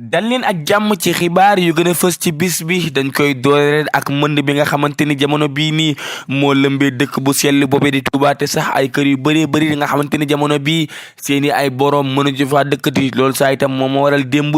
dal leen ak jàmm ci xibaar yu gën a fës ci bis bi dañ koy doore ak mënd bi nga xamante ni jamono bii nii moo lëmbee dëkk bu sell boobee di Touba te sax ay kër yu bëree bëri nga xamante ni jamono bii seeni ay borom mënuñu faa dëkkati loolu saa itam moom moo waral démb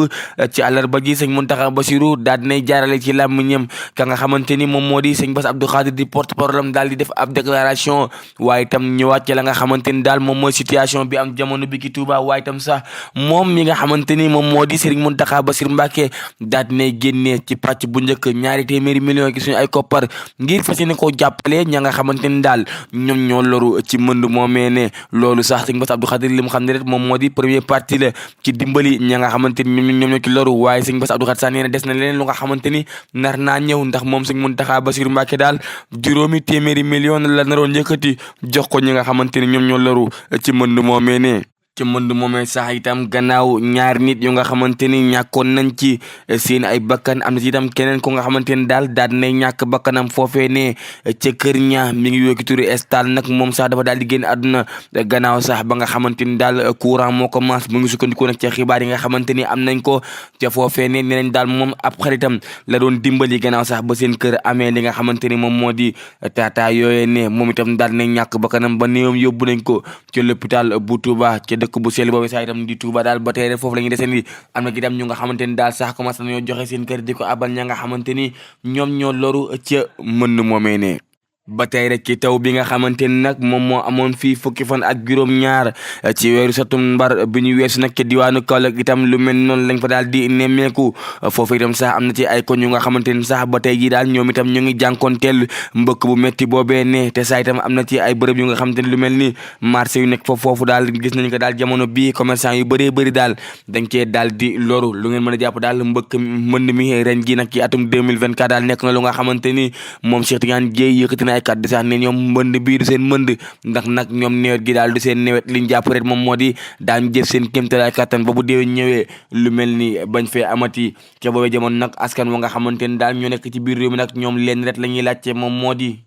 ci àllarba ji sëñ Mountakha Bassirou daal dinay jaarale ci làmmiñam ka nga xamante ni moom moo di sëñ Bass Abdou Khadre di porte-parole daal di def ab déclaration waaye itam ñëwaat ci la nga xamante ni daal moom mooy situation bi am jamono bi ki Touba waaye itam sax moom mi nga xamante ni moom moo di Serigne Mountakha Bassirou Mbacké daal dinay génnee ci pàcc bu njëkk 200 millions gi suñu ay koppar ngir fas yéene koo jàppale ña nga xamante ni daal ñoom ñoo loru ci mënd moomee ne loolu sax sëñ Bass Abdou Khadre li mu xam ne rek moom moo di première partie la ci dimbali ña nga xamante ni ñoom ñoo ci loru waaye sëñ Bass Abdou Khadre sax nee na des na leneen lu nga xamante ni nar naa ñëw ndax moom sëñ Mountakha Bassirou Mbacké daal 200 millions la naroon yëkkati jox ko ñi nga xamante ni ñoom ñoo loru ci mënd moomee ne ci mënd moomee sax itam gannaaw ñaar nit yu nga xamante ni ñàkkoon nañ ci seen ay bakkan am na ci itam keneen ko nga xamante ni daal nay ñàkk bakkanam foofee ne ca kër ña mi ngi yokki turi estal nag moom sax dafa daal di génn àdduna gannaaw sax ba nga xamante ni daal courant moo ko maas mu ngi sukkandiku nag ca xibaar yi nga xamante ni am nañ ko ca foofee ne nee nañ daal moom ab xaritam la doon dimbali gannaaw sax ba seen kër amee li nga xamante ni moom moo di tata yooyee ne moom itam daal nay ñàkk bakkanam ba néewam yóbbu nañ ko ci l'hôpital bu Touba dëkk bu sell boobu saa itam di Touba daal ba tey rek foofu la ñuy deseen am na ci dem ñu nga xamante ni daal sax commencé nañoo joxe seen kër di ko abal ña nga xamante ni ñoom ñoo loru ca mën moomee ne ba tey rek ci taw bi nga xamante ni nag moom moo amoon fii fukki fan ak juróom-ñaar ci weeru satumbar bi ñu weesu nag ci diwaanu Kaolack itam lu mel noonu lañ fa daal di nemmeeku foofu itam sax am na ci ay koñ yu nga xamante ni sax ba tey jii daal ñoom itam ñu ngi jànkoonteel mbëkk bu métti boobee ne te sax itam am na ci ay bërëb yu nga xamante ni lu mel ni marché yu nekk foofu daal gis nañ ko daal jamono bii commerçant yu bëree bëri daal dañ cee daal di loru lu ngeen mën a jàpp daal mënd mi ren ji nag ci atum 2024 daal nekk na lu nga xamante ni moom Cheikh Tidiane Dièye yëkkati na ay kàddu sax ne ñoom mbënd bii du seen mbënd ndax nag ñoom nawet gi daal du seen nawet liñ jàpp rek moom moo di daañu jëf seen kéemtalaay kattan ba bu déwén ñëwee lu mel ni bañ fee amati ca boobee jamono nag askan wa nga xamante ni daal ñoo nekk ci biir réew mi nag ñoom leen rek la ñuy laajte moom moo di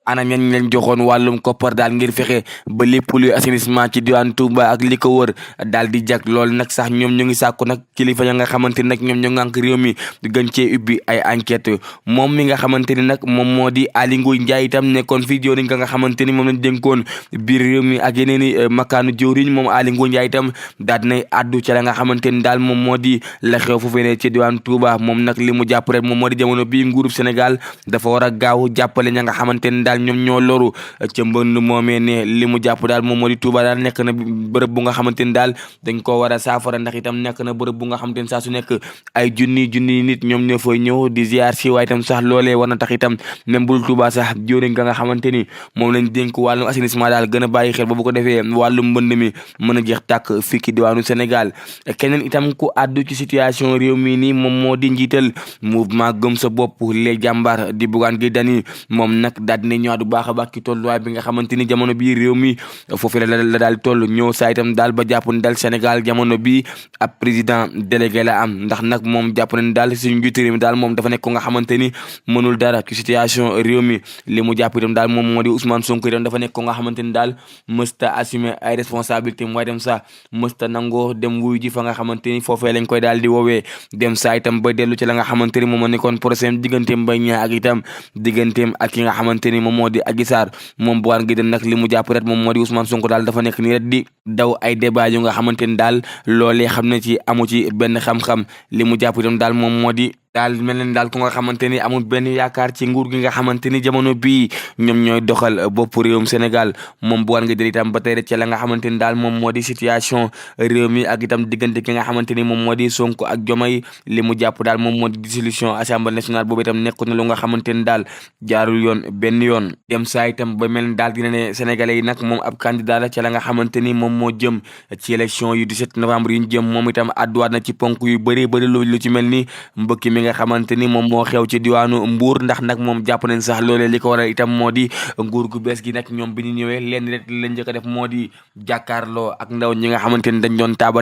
ana ñan leen joxoon wàllum koppar daal ngir fexe ba lépp luy assainissement ci diwaan Touba ak li ko wër daal di jag loolu nag sax ñoom ñu ngi sàkku nag kilifa ya nga xamante ni nag ñoom ñoo ngànk réew mi di gën cee ubbi ay enquête moom mi nga xamante ni nag moom moo di Aly Ngouille Ndiaye itam nekkoon fii jëwriñ nga xamante ni moom lañ dénkoon biir réew mi ak yeneen i makaanu jëwriñ moom Aly Ngouille Ndiaye itam daal dinay addu ca la nga xamante ni daal moom moo di la xew foofu ne ci diwaan Touba moom nag li mu jàpp rek moom moo di jamono bii nguurub Sénégal dafa war a gaaw jàppale ña nga xamante ni daal ñoom ñoo loru ca mbënd moomee ne li mu jàpp daal moom moo di Touba daal nekk na bërëb bu nga xamante ni daal dañ koo war a saafara ndax itam nekk na bërëb bu nga xamante ni saa su nekk ay junni nit ñoom ñoo fay ñëw di ziar si waaye itam sax loolee war na tax itam même bul Touba sax jóoriñ nga xamante ni moom lañ dénk wàllum assainissement daal gën a bàyyi xel ba bu ko defee wàllum mbënd mi mën a jeex tàkk fii ci diwaanu Sénégal keneen itam ku àddu ci situation réew mi nii moom moo di njiital mouvement gëm sa bopp les jàmbaar di Bougane Gueye Dany moom nag daal dina ñëwaat bu baax a baax ci tolluwaay bi nga xamante ni jamono bii réew mi foofu la daal toll ñëw saa itam daal ba jàpp ni daal Sénégal jamono bii ab président délégué la am ndax nag moom jàpp na ni daal suñu njiitu réew mi daal moom dafa nekk ko nga xamante ni mënul dara ci situation réew mi li mu jàpp itam daal moom moo di Ousmane Sonko itam dafa nekk ko nga xamante ni daal mësta assumer ay responsabilité waaye dem sax mësta nangoo dem wuy ji fa nga xamante ni foofee lañ koy daal di woowee dem saa itam ba dellu ci la nga xamante ni moom moo nekkoon procès digganteem Mbaye Niang ak itam digganteem ak ki nga xamante ni moom moo di Adji Sarr moom Bougane Gueye Dany nag li mu jàpp rek moom moo di Ousmane Sonko daal dafa nekk nii rek di daw ay débat yu nga xamante ni daal loolee xam ne ci amu ci benn xam-xam li mu jàpp itam daal moom moo di daal mel ni daal ku nga xamante ni amul benn yaakaar ci nguur gi nga xamante ni jamono bii ñoom ñooy doxal bopp réewum Sénégal moom Bougane Gueye Dany itam ba tey rek ci la nga xamante ni daal moom moo di situation réew mi ak itam diggante ki nga xamante ni moom moo di Sonko ak Diomaye li mu jàpp daal moom moo di dissolution assemblée nationale boobu itam nekk na lu nga xamante ni daal jaarul yoon benn yoon dem saa itam ba mel ni daal dina ne sénégalais yi nag moom ab candidat la ci la nga xamante ni moom moo jëm ci élection yu 17 novembre yi ñu jëm moom itam adduwaat na ci ponk yu bëri lu ci mel ni mbëkk mi nga xamante ni moom moo xew ci diwaanu Mbour ndax nag moom jàpp nañ sax loolee li ko waral itam moo di nguur gu bees gi nag ñoom bi ñu ñëwee leen rek lañ njëkk a def moo di jàkkaarloo ak ndaw ñi nga xamante ni dañ doon taaba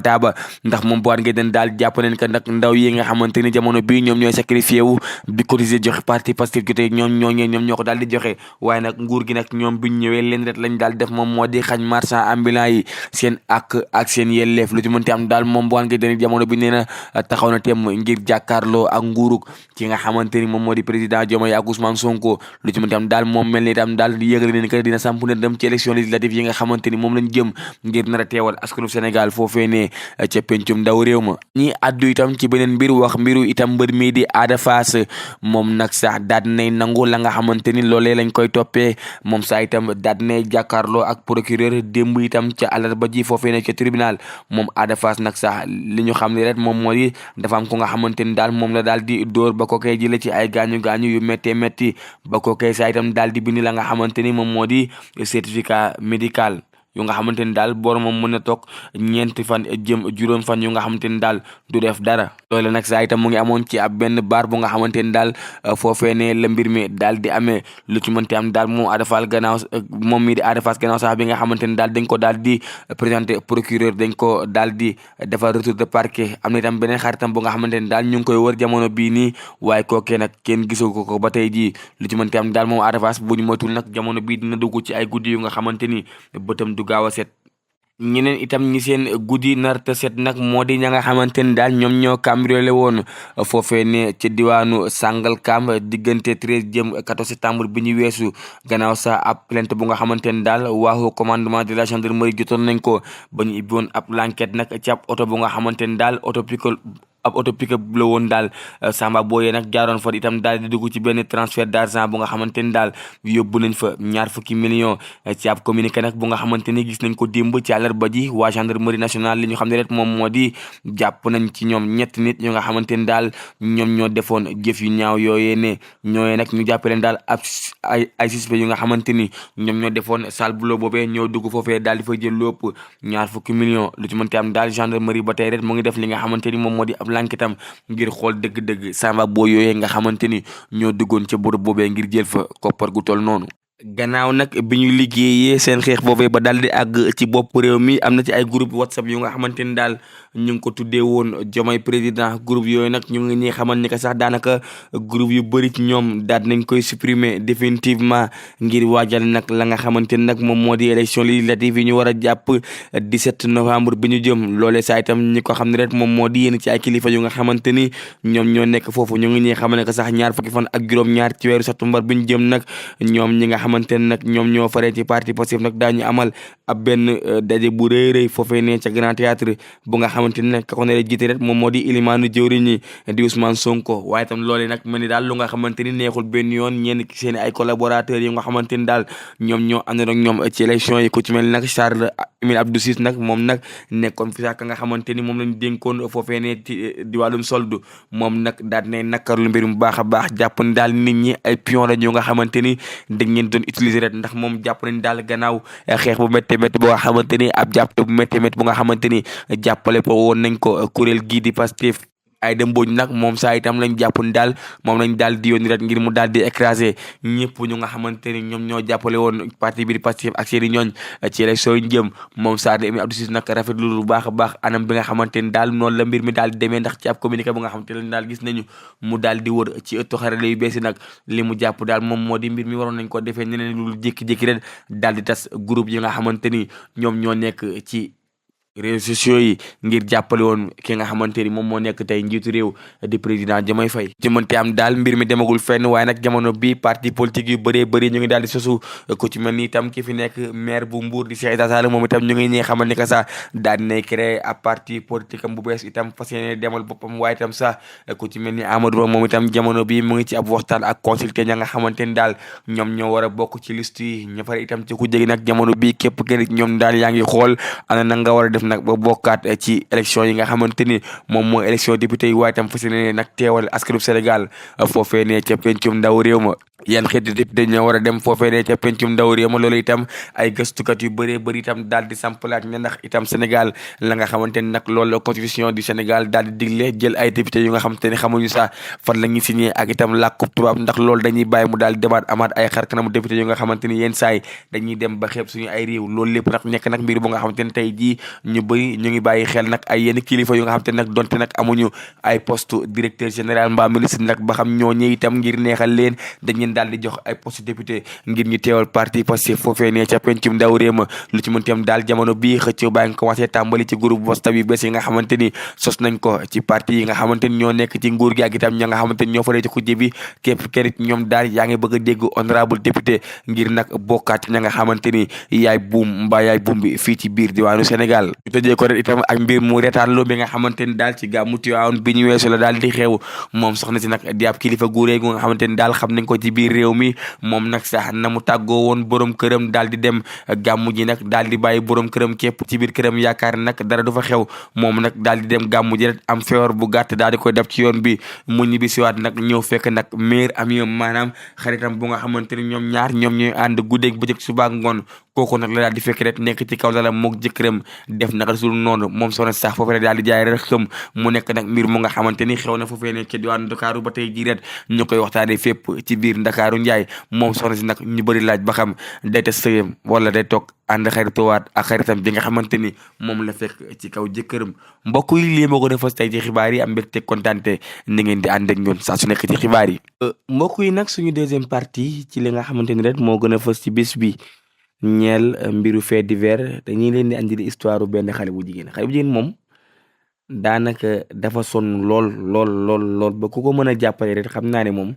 ndax moom bu ngay den daal jàpp nañ que nag ndaw yi nga xamante ni jamono bii ñoom ñooy sacrifié wu di cotiser joxe parti Pastef jotee ñoom ñoo ko daal di joxe waaye nag nguur gi nag ñoom bi ñu ñëwee leen rek lañ daal def moom moo di xañ marchand ambulant yi seen ak seen yelleef lu ci mënti am daal moom bu ngay den jamono bi nee na taxaw na temm ngir jàkkaarloo ak nguurug ki nga xamante ni moom moo di président Diomaye ak Ousmane Sonko lu ci mënti am daal moom mel ni itam daal di yëgal ne que dina samp ne dem ci élection législative yi nga xamante ni moom lañ jëm ngir nar a teewal askanu Sénégal foofee ne ca pencum ndaw réew ma ñi addu itam ci beneen mbir wax mbiru itam mbër mii di Ada Fass moom nag sax daal nay nangu la nga xamante ni loolee lañ koy toppee moom sax itam daal nay jàkkaarloo ak procureur démb itam ca àllarba ji foofee ne ca tribunal moom Ada Fass nag sax li ñu xam ne rek moom moo di dafa am ko nga xamante ni daal moom la daal di dóor ba ko koy jële ci ay gaañu yu métti ba ko koy sax itam daal di bind la nga xamante ni moom moo di certificat médical yu nga xamante ni daal boromam mën na toog ñeenti fan jëm juróom fan yu nga xamante ni daal du def dara loole nag saa itam mu ngi amoon ci ab benn baar bu nga xamante ni daal foofee ne la mbir mi daal di amee lu ci mënti am daal moom Ada Fass moom mii di Ada Fass gannaaw sax bi nga xamante ni daal dañ ko daal di présenté procureur dañ ko daal di defar retour de parquet am na itam beneen xaritam bu nga xamante ni daal ñu ngi koy wër jamono bii nii waaye kookee nag kenn gisu ko ba tey jii lu ci mënti am daal moom Ada Fass bu ñu moytul nag jamono bii dina dugg ci ay guddi yu nga xamante ni bëtam gaaw a set ñeneen itam ñi seen guddi nar te set nag moo di ña nga xamante ni daal ñoom ñoo cambriolé woon foofee ne ci diwaanu Sangalkam diggante 13 jëm 14 septembre bi ñu weesu gannaaw sa ab plainte bu nga xamante ni daal waaxu commandement de la gendarmerie jotoon nañ ko ba ñu ibbi woon ab l'enquête nag ci ab oto bu nga xamante ni daal auto pick-up la woon daal Samba Boye nag jaaroon fa itam daal di dugg ci benn transfert d'argent bu nga xamante ni daal yóbbu nañ fa 20 millions ci ab communiqué nag bu nga xamante ni gis nañ ko démb ci àllarba ji waa gendarmerie nationale li ñu xam ne rek moom moo di jàpp nañ ci ñoom ñett nit ñu nga xamante ni daal ñoom ñoo defoon jëf yu ñaaw yooyee ne ñooyee nag ñu jàppe leen daal ab ay suspect yu nga xamante ni ñoom ñoo defoon sale boulot boobee ñoo dugg foofee daal di fay jël lu ëpp 20 millions lu ci mënti am daal gendarmerie ba tey rek mu ngi def li nga xamante ni moom moo di ab l'enquête ngir xool dëgg-dëgg Samba Boy yooyee nga xamante ni ñoo duggoon ca bërëb boobee ngir jël fa koppar gu toll noonu gannaaw nag bi ñu liggéeyee seen xeex boobee ba daal di àgg ci bopp réew mi am na ci ay groupe WhatsApp yu nga xamante ni daal ñu ngi ko tuddee woon Diomaye président groupe yooyu nag ñu ngi ñuy xamal ni que sax daanaka groupe yu bëri ci ñoom daal nañ koy supprimer définitivement ngir waajal nag la nga xamante ni nag moom moo di élection législative yi ñu war a jàpp 17 novembre bi ñu jëm loolee saa itam ñi ko xam ne rek moom moo di yéen ci ay kilifa yu nga xamante ni ñoom ñoo nekk foofu ñu ngi ñuy xamal ne que sax ñaar fukki fan ak juróom-ñaar ci weeru septembre bi ñu jëm nag ñoom ñi nga xamante ne nag ñoom ñoo faree ci parti Pastef nag daañu amal ab benn daje bu rëy foofee ne ca Grand Théâtre bu nga xamante ne nag ka ko ne jiite rek moom moo di ilimaanu jëwriñ ñi di Ousmane Sonko waaye tam loolee nag mel ni daal lu nga xamante ni neexul benn yoon ñenn seen ay collaborateurs yi nga xamante ni daal ñoom ñoo àndoon ak ñoom ci élection yi ku ci mel ni nag Charles Émile Abdou Ciss nag moom nag nekkoon fi sax ka nga xamante ni moom lañ dénkoon foofee ne di wàllum soldu moom nag daal ne nakarlu mbir mu baax a baax jàpp ni daal nit ñi ay pion la ñu nga xamante ni dañ leen doon utiliser rek ndax moom jàpp nañ daal gannaaw xeex bu métti métti bu nga xamante ni ab jàpp bu métti métti bu nga xamante ni jàppale ko woon nañ ko kuréel gii di Pastef Aïda Mbodj nag moom saa itam lañ jàpp ni daal moom lañ daal di yónni rek ngir mu daal di écraser ñëpp ñu nga xamante ni ñoom ñoo jàppale woon parti bi di Pastef ak seeni ñooñ ci élection yi jëm moom Charles Émile Abdou Ciss nag rafetlu lu baax a baax anam bi nga xamante ni daal noonu la mbir mi daal di demee ndax ci ab communiqué bu nga xamante ne daal gis nañu mu daal di wër ci ëttu xarale yu bees yi nag li mu jàpp daal moom moo di mbir mi waroon nañ ko defee ñeneen lu jékki-jékki rek daal di tas groupe yi nga xamante ni ñoom ñoo nekk ci réseaux sociaux yi ngir jàppale woon ki nga xamante ni moom moo nekk tey njiitu réew di président Diomaye Faye jëmante am daal mbir mi demagul fenn waaye nag jamono bi parti politique yu bëree bëri ñu ngi daal di sosu ku ci mel ni itam ki fi nekk maire bu Mbour di Cheikh Issa Sall moom itam ñu ngi ñee xamal ni que sax daal dinay créer ab parti politique am bu bees itam fas yéene demal boppam waaye itam sax ku ci mel ni Amadou Ba moom itam jamono bi mu ngi ci ab waxtaan ak consulté ña nga xamante ni daal ñoom ñoo war a bokk ci liste yi ña fare itam ci ku jegi nag jamono bi képp kenn ñoom daal yaa ngi xool ana na nga war a def nag ba bokkaat ci élection yi nga xamante ni moom mooy élection député yi waaye tam fas yéene nag teewal askanu Sénégal foofee ne ca pencum ndaw réew ma yan xeeti député ñoo war a dem foofee ne ca pencum ndaw réew ma loolu itam ay gëstukat yu bëree bëri itam daal di sampalaat ne ndax itam Sénégal la nga xamante ni nag loolu la constitution du Sénégal daal di digle jël ay député yu nga xamante ni xamuñu sax fan la ñuy signé ak itam làkkub tubaab ndax loolu dañuy bàyyi mu daal di demaat amaat ay xar kanamu député yu nga xamante ni yenn saay dañuy dem ba xeeb suñu ay réew loolu lépp nag nekk nag mbir bu nga xamante ni tey jii ñu bëri ñu ngi bàyyi xel nag ay yenn kilifa yu nga xamante ni nag donte nag amuñu ay poste directeur général mbaa ministre nag ba xam ñoo ñëw itam ngir neexal leen dañ leen daal di jox ay poste député ngir ñu teewal parti Pastef foofee ne ca pencum ndaw réew ma lu ci mënti am daal jamono bii xëccoo baa ngi commencé tàmbali ci groupe WhatsApp yu bees yi nga xamante ni sos nañ ko ci parti yi nga xamante ni ñoo nekk ci nguur gi ak itam ña nga xamante ni ñoo faree ci kujje bi képp kenit ñoom daal yaa ngi bëgg a dégg honorable député ngir nag bokkaat ña nga xamante ni yaay buum mbaa yaay buum bi fii ci biir diwaanu Sénégal ñu tëjee ko rek itam ak mbir mu reetaanloo bi nga xamante ni daal ci gàmmu Tiwaawan bi ñu weesu la daal di xew moom soxna si nag di ab kilifa guuree gu nga xamante ni daal xam nañ ko ci biir réew mi moom nag sax na mu tàggoo woon borom këram daal di dem gàmmu ji nag daal di bàyyi borom këram képp ci biir këram yaakaar nag dara du fa xew moom nag daal di dem gàmmu ji rek am feewar bu gàtt daal di koy def ci yoon bi mu ñibbi siwaat nag ñëw fekk nag meilleur ami maanaam xaritam bu nga xamante ni ñoom ñaar ñoom ñooy ànd guddeeg bëccëg suba ngoon kooku nag la daal di fekk rek nekk ci kaw dala mook jëkkëram def naka sul noonu moom soxna sax foofu rek daal di jaay rek xëm mu nekk nag mbir mu nga xamante ni xew na foofee ne ci diwaanu Ndakaaru ba tey jii rek ñu koy waxtaanee fépp ci biir Ndakaaru njaay moom soxna si nag ñu bëri laaj ba xam day te sëyam wala day toog ànd xarituwaat ak xaritam bi nga xamante ni moom la fekk ci kaw jëkkëram mbokk yi lii moo gën a fës tey ci xibaar yi am mbégte kontaante ni ngeen di ànd ak ñun saa su nekk ci xibaar yi mbokk yi nag suñu deuxième partie ci li nga xamante ni rek moo gën a fës ci bés bi ñeel mbiru fait divers dañuy leen di andi histoire benn xale bu jigéen moom daanaka dafa sonn lool ba ku ko mën a jàppale rek xam naa ne moom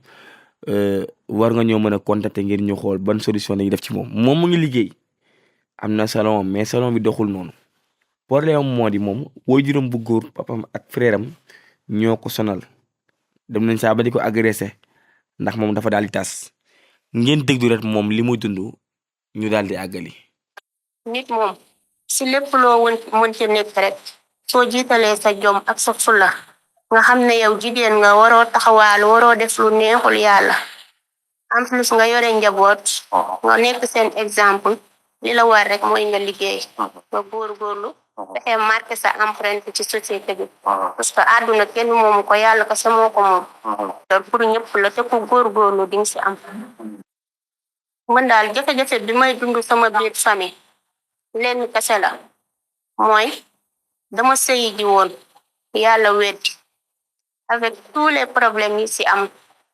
war nga ñoo mën a contacter ngir ñu xool ban solution lañuy def ci moom mu ngi liggéey am na salon mais salon bi doxul noonu problème moo di moom waajuram bu góor papam ak frère am ñoo ko sonal dem nañ saa ba di ko agressé ndax moom dafa daal di tas ngeen déglu rek moom li muy dund ñu daal di àggali. nit moom si lépp loo mën ci nekk rek soo jiitalee sa jom ak sa fulla nga xam ne yow jigéen nga waroo taxawaal waroo def lu neexul yàlla en plus nga yore njaboot nga nekk seen exemple li la war rek mooy nga liggéey nga góorgóorlu fexe marqué sa empreinte ci société bi parce que àdduna kenn moomu ko yàlla ko sa moo ko moom pour ñëpp la te ku góorgóorlu di nga si am man daal jafe-jafe bi may dund sama biir famille lenn kese la mooy dama sëyi ji woon yàlla weddi avec tous les problèmes yi si am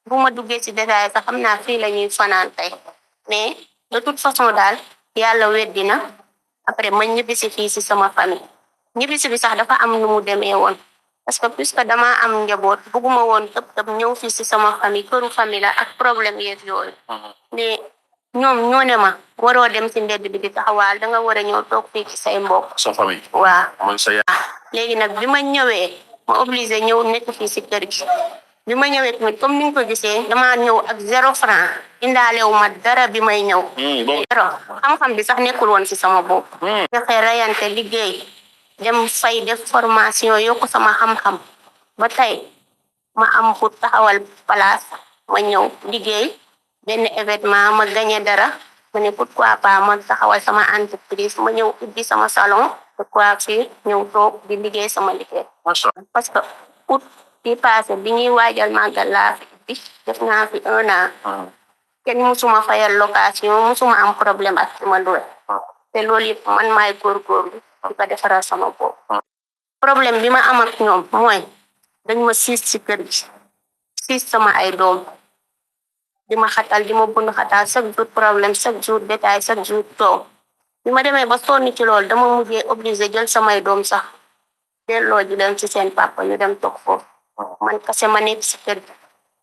bu ma duggee si détail sax xam naa fii la ñuy fanaan tey mais de toute façon daal yàlla weddi na après ma ñibbisi fii si sama famille ñibbisi bi sax dafa am nu mu demee woon parce que puisque dama am njaboot bugguma woon tëb ñëw fii si sama famille këru famille la ak problème yeeg yooyu mais ñoom ñoo ne ma waroo dem si mbedd bi di taxawaal da nga war a ñëw toog fii ci say mbokk. sa famille. waaw man sa yaay. léegi nag bi ma ñëwee ma obligé ñëw nekk fii si kër gi bi ma ñëwee tamit comme ni nga ko gisee damaa ñëw ak 0 franc indaalewu ma dara bi may ñëw. zéro xam-xam bi sax nekkul woon si sama bopp. fexe rayante liggéey dem fay def formation yokku sama xam-xam ba tey ma am pour taxawal place ma ñëw liggéey. benn événement ma gagné dara ma ne pourquoi pas ma taxawal sama entreprise ma ñëw ubbi sama salon de coiffure ñëw toog di liggéey sama liggéey. parce que août bi passé bi ñuy waajal màggal laa fi ubbi def naa fi 1 an. kenn musuma fayal location musuma am problème ak ci ma luwe. te loolu yëpp man maay góorgóorlu di ko defaral sama bopp. problème bi ma am ak ñoom mooy dañ ma siis ci kër gi siis sama ay doom. di ma xatal di ma bund xatal chaque jour problème chaque jour détail chaque jour toog bi ma demee ba sonn ci loolu dama mujjee obligé jël samay doom sax delloo ji leen ci seen papa ñu dem toog foofu man kese ma nekk si kër gi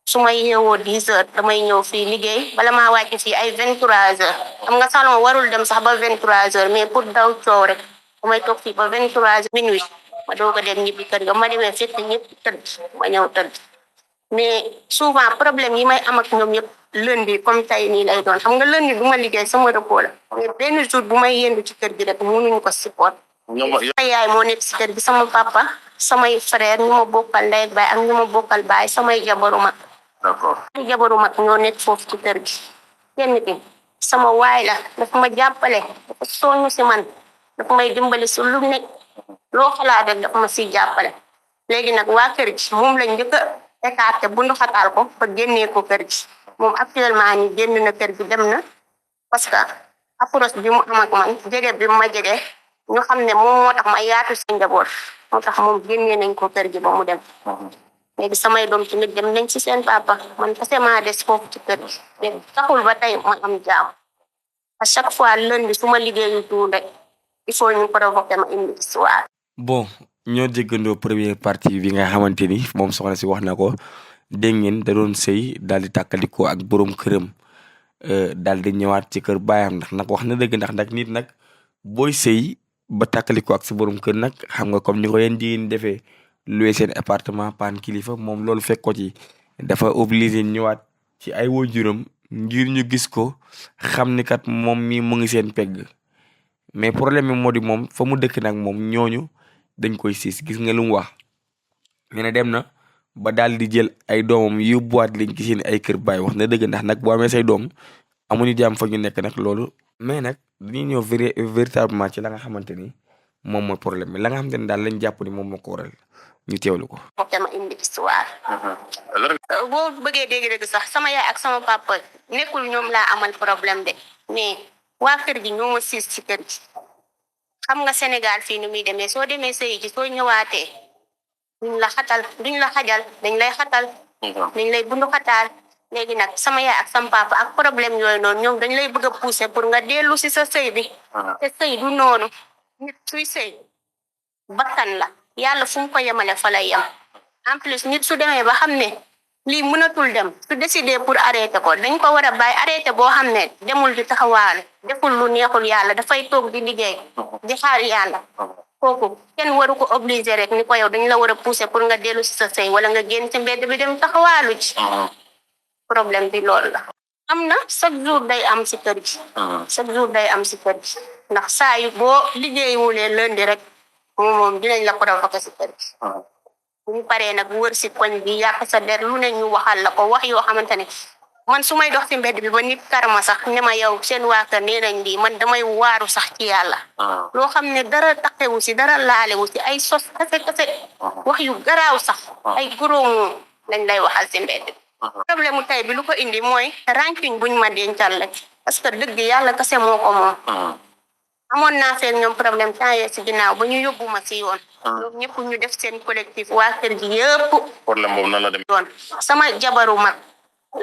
su ma yeewoo 10 heures damay ñëw fii liggéey bala maa wàcc fii ay 23 heures xam nga salon warul dem sax ba 23 heures mais pour daw coow rek damay toog fii ba 23 heures minuit ma doog a dem ñibbi kër ga ma demee fekk ñëpp tëdd ma ñëw tëdd mais souvent problème yi may am ak ñoom yëpp lundi comme tey nii lay doon xam nga lundi bu ma liggéey sama repos la mais benn jour bu may yendu ci kër gi rek mënuñu ko support. sama yaay moo nekk si kër gi sama papa samay frère ñu ma bokkal ndey ak baay ak ñu ma bokkal baay samay jabaru mag d'accord. jabaru mag ñoo nekk foofu ci kër gi kenn ki sama waay la dafa ma jàppale dafa soñu si man dafa may dimbali si lu nekk loo xalaat rek dafa ma siy jàppale léegi nag waa kër gi moom lañ njëkk a écarté bundu xataal ko ba génnee ko kër gi moom actuellement ni génn na kër gi dem na parce que approche bi mu am ak man jege bi mu ma jege ñu xam ne moom moo tax ma yaatu si njaboot moo tax moom génnee nañ ko kër gi ba mu dem léegi samay doom tamit dem nañ ci seen papa man kese maa des foofu ci kër gi léegi taxul ba tey ma am jaam à chaque fois lundi su ma liggéeyu tuur rek il faut ñu provoquer ma indi histoire. bon ñoo déggandoo première partie bi nga xamante ni moom soxna si wax na ko dégg ngeen da doon sëy daal di tàkkalikoo ak borom këram daal di ñëwaat ci kër baayam ndax nag wax na dëgg ndax nit nag booy sëy ba tàkkalikoo ak sa borom kër nag xam nga comme ni ko yéen jigéen defee loué seen appartement paan kilifa moom loolu fekk ko ci dafa obligé ñëwaat ci ay waajuram ngir ñu gis ko xam ni kat moom mi mu ngi seen pegg mais problème bi moo di moom fa mu dëkk nag moom ñooñu dañ koy siis gis nga lu mu wax ñu ne dem na ba daal di jël ay doomam yóbbuwaat leen ci seen ay kër baay wax na dëgg ndax nag boo amee say doom amuñu jàmm fa ñu nekk nag loolu mais nag dañuy ñëw véritablement ci la nga xamante ni moom mooy problème bi la nga xamante ni daal lañ jàpp ni moom moo ko waral ñu teewlu ko. ok ma indi histoire. boo bëggee dégg-dégg sax sama yaay ak sama papa nekkul ñoom laa amal problème de mais waa kër gi ñoo ma siis ci kër gi xam nga Sénégal fii ni muy demee soo demee sëy ji soo ñëwaatee duñ la xatal duñ la xajal dañ lay xatal dañ lay bundu xataal léegi nag sama yaay ak sama papa ak problème yooyu noonu ñoom dañ lay bëgg a pousser pour nga dellu si sa sëy bi te sëy du noonu nit suy sëy bakkan la yàlla fu mu ko yemale fa lay yem en plus nit su demee ba xam ne lii mënatul dem su décider pour arrêter ko dañ ko war a bàyyi arrêter boo xam ne demul di taxawaale deful lu neexul yàlla dafay toog di liggéey di xaar yàlla kooku kenn waru ko obliger rek ni ko yow dañ la war a pousser pour nga dellu si sa sëy wala nga génn ci mbedd bi dem taxawaalu ci problème bi loolu la am na chaque jour day am si kër gi chaque jour day am si kër gi ndax saa yu boo liggéeywulee lundi rek moom dinañ la provoquer si kër gi bu ñu paree nag wër si koñ bi yàq sa der lu ne ñu waxal la ko wax yoo xamante ne man su may dox si mbedd bi ba nit karma sax ne ma yow seen waa kër nee nañ lii man damay waaru sax ci yàlla loo xam ne dara taqewu si dara laalewu si ay sos kase wax yu garaaw sax ay goroom lañ lay waxal si mbedd bi problème mu tey bi lu ko indi mooy ranking buñ ma dencal la parce que dëgg yàlla kase moo ko moom amoon naa seen ñoom problème temps yee si ginnaaw ba ñu yóbbu ma si yoon ñoom ñëpp ñu def seen collectif waa kër gi yëpp problème boobu nan la dem yoon sama jabaru mag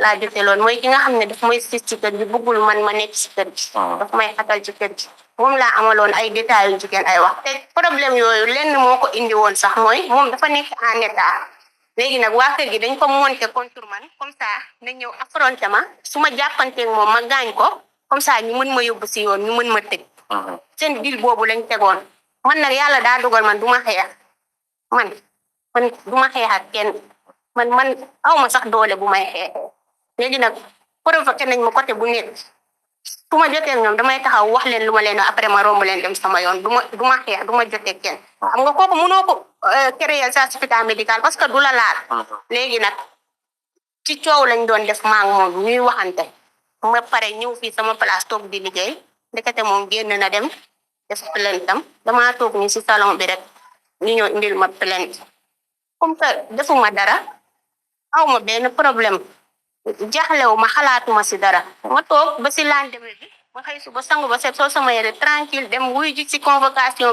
laa jote loon mooy ki nga xam ne daf may sis ci kër gi bëggul man ma nekk si kër gi daf may xatal ci kër gi moom laa amaloon ay détails yu jigéen ay wax te problème yooyu lenn moo ko indi woon sax mooy moom dafa nekk en état léegi nag waa kër gi dañ ko monté contre man comme ça na ñëw affronté ma su ma jàppanteeg moom ma gaañ ko comme ça ñu mën ma yóbbu si yoon ñu mën ma tëj seen dil boobu lañ tegoon man nag yàlla daa dogal man du ma xeex man du ma xeex ak kenn man aw ma sax doole bu may xeex léegi nag provoqué nañ ma côté bu nekk su ma jotee ñoom damay taxaw wax leen lu ma leen après ma romb leen dem sama yoon du ma xeex du ma jotee kenn xam nga kooku mënoo ko créer certificat médical parce que du la laal léegi nag ci coow lañ doon def maa ngi moom ñuy waxante ma pare ñëw fii sama place toog di liggéey ndekete moom génn na dem def plainte am damaa toog ni si salon bi rek ñu ñëw indil ma plainte comme que defuma dara aw ma benn problème jaaxlewu ma xalaatuma si dara ma toog ba si lendemain bi ma xëy suba sangu ba set soo sama yére tranquille dem wuy ji si convocation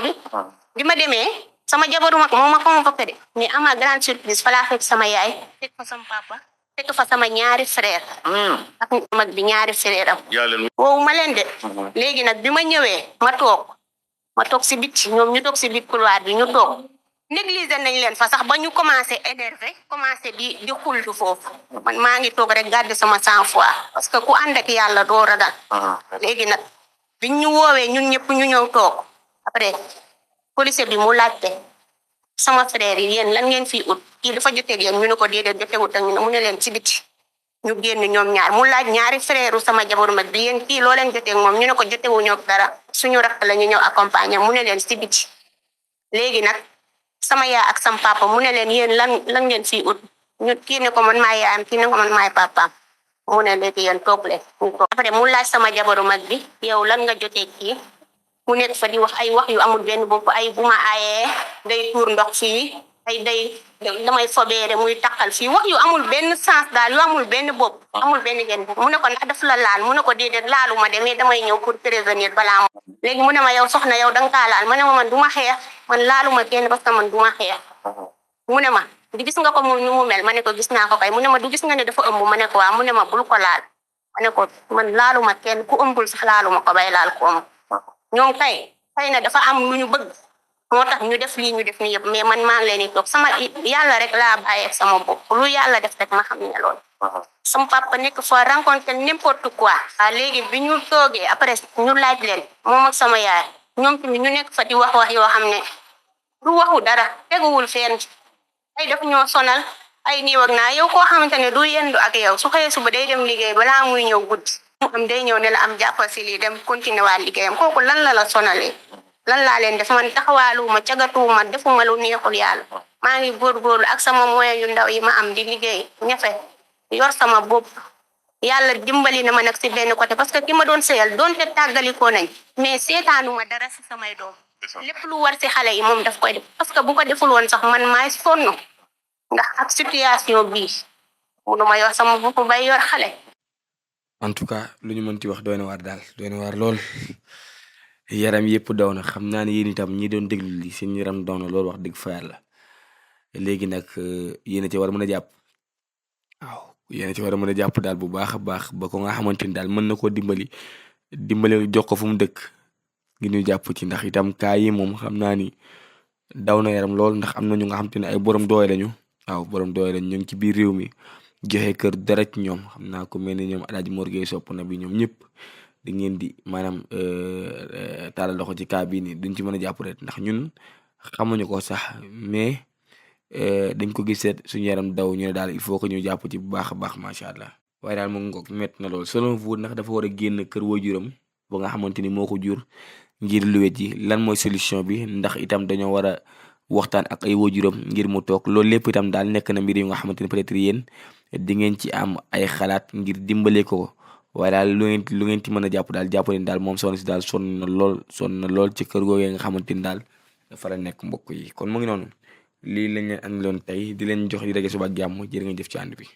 bi ma demee sama jabaru mag moo ma convoqué de mais ama grande surprise fa laa fekk sama yaay fekk fa sama papa fekk fa sama ñaari frère ak mag bi ñaari frère am woowu ma leen de léegi nag bi ma ñëwee ma toog si bit ñoom ñu toog si bit couloir bi ñu toog négliger nañ leen fa sax ba ñu commencé énervé commencé di xultu foofu man maa ngi toog rek garder sama sang-froid parce que ku ànd ak yàlla doo ragal léegi nag biñ ñu woowee ñun ñëpp ñu ñëw toog après policier bi mu laajte sama frère yi yéen lan ngeen fii ut kii dafa joteeg yéen ñu ne ko déedéet jotewut ak ñu ne mu ne leen ci biti ñu génn ñoom ñaar mu laaj ñaari frère sama jabaru mag bi yéen kii loo leen joteeg moom ñu ne ko jotewuñu ak dara suñu rakk la ñu ñëw accompagner mu ne leen ci biti léegi nag sama yaa ak sama papa mu ne leen yéen lan ngeen fii ut ñu kii ne ko man maay yaayam kii ne ko man maay papaam mu ne léegi yéen toog leen ñu toog après mu laaj sama jabaru mag bi yow lan nga jotee kii mu nekk fa di wax ay wax yu amul benn bopp ay bu ma aayee day tuur ndox fii ay day damay fobeere muy takkal fii wax yu amul benn sens daal yu amul benn bopp amul benn genn bopp mu ne ko ndax daf la laal mu ne ko déedéet laalu ma de mais damay ñëw pour prévenir balaa mo léegi mu ne ma yow soxna yow danga kaa laal ma ne ma man du ma xeex man laalu ma kenn parce que man du ma xeex mu ne ma di gis nga ko mu nu mu mel ma ne ko gis naa ko kay mu ne ma du gis nga ne dafa ëmb ma ne ko waaw mu ne ma bul ko laal ma ne ko man laalu ma kenn ku ëmbul sax laalu ma ko bay laal ko ëmb ñoom kay xëy na dafa am lu ñu bëgg moo tax ñu def lii ñu def ni yëpp mais man maa ngi leen di toog sama yàlla rek laa bàyyeeg sama bopp lu yàlla def rek ma xam ne loolu sama papa nekk fa rencontré n'importe quoi léegi bi ñu toogee après ñu laaj leen moom ak sama yaay ñoom tamit ñu nekk fa di wax yoo xam ne du waxu dara teguwul fenn ay def ñoo sonal ay nii wag naa yow koo xamante ne du yendu ak yow su xëyee suba day dem liggéey balaa muy ñëw guddi mu am day ñëw ne la am jàppal si lii dem continuer waat liggéeyam kooku lan la sonalee lan laa leen def man taxawaaluma cagatuuma defuma lu neexul yàlla maa ngi góorgóorlu ak sama moyen yu ndaw yi ma am di liggéey ñafe yor sama bopp yàlla dimbali na ma nag si benn côté parce que ki ma doon sëyal doonte tàggalikoo nañ mais seetaanuma dara si samay doom lépp lu war si xale yi moom daf koy def parce que bu ko deful woon sax man maay sonn ndax ak situation bii munuma yor sama bopp bay yor xale. en tout cas lu ñu mën ci wax doy na waar daal doy na waar lool yaram yëpp daw na xam naa ne yéen itam ñi doon déglu li seen yaram daw na lool wax dëgg fa yàlla léegi nag yéen a ci war a mën a jàpp waaw yéen a ci war a mën a jàpp daal bu baax a baax ba ko nga xamante ni daal mën na koo dimbali jox ko fu mu dëkk ngi ñu jàpp ci ndax itam kaa yi moom xam naa ni daw na yaram lool ndax am na ñu nga xamante ne ay borom doole lañu waaw borom doole lañu ñu ngi ci biir réew mi joxe kër dara ci ñoom xam naa ko mel ni ñoom Alaaji Mor Gueye sopp na bi ñoom ñëpp di ngeen di maanaam taalal loxo ci kaa bii nii duñ ci mën a jàpp rek ndax ñun xamuñu ko sax mais dañ ko gis seet suñu yaram daw ñu ne daal il faut que ñu jàpp ci bu baax a baax macha allah waaye daal mu ngoog métti na lool selon vous ndax dafa war a génn kër waajuram ba nga xamante ni moo ko jur ngir luwet ji lan mooy solution bi ndax itam dañoo war a waxtaan ak ay waajuram ngir mu toog loolu lépp itam daal nekk na mbir yu nga xamante ni peut-être yéen di ngeen ci am ay xalaat ngir dimbale ko waaye daal lu ngeen ci mën a jàpp daal jàpp leen daal moom soxna si daal sonn na lool ci kër googee nga xamante ni daal dafa la nekk mbokk yi kon mu ngi noonu lii lañ leen andiloon tey di leen jox di daje suba ak jàmm jërë ngeen jëf ci ànd bi